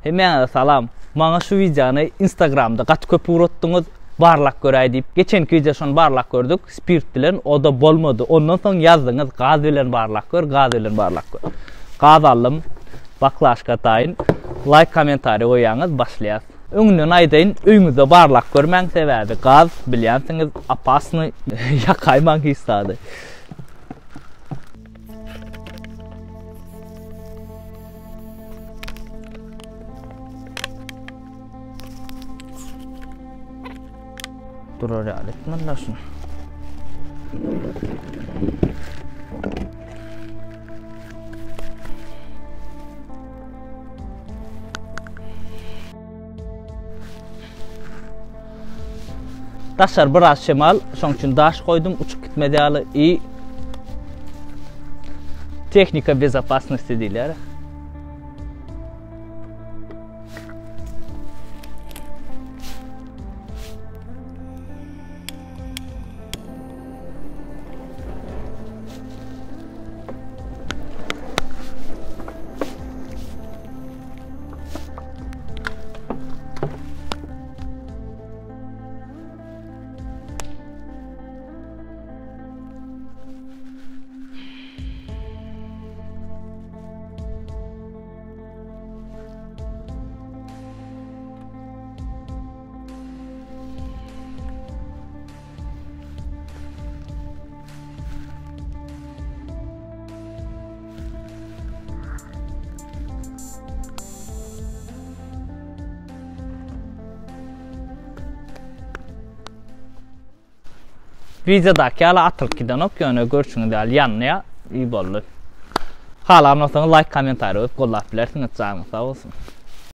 Hemmäňize salam. Maňa şu wideony Instagramda gaty köp ugratdyňyz. Barlap göräý diýip. Geçenki wideo şony barlap gördük. Spirt bilen o-da bolmady. Ondan soň ýazdyňyz gaz bilen barlap gör, gaz bilen barlap gör. Gaz aldym. Baklaşka taýyn. Laýk kommentariý goýýaňyz, başlaýas. Öňünden aýdaýyn, öýüňizde barlap görmäň, sebäbi gaz bilýänsiňiz opasnyý, ýakaýmaň hiç zady. Durar ýaly etmeliler şuny. Daşary biraz şemal, şoň üçin daş goýdum, uçup gitmez ýaly i tehnika bezopasnosti diýilýär. Wideodaky ýaly atylyp gidenok, ýöne görşüňiz ýaly ýanýar, iyi boldy. Halan bolsaňyz laýk kommentariý goýup gollap bilersiňiz, janyňyz sag bolsun.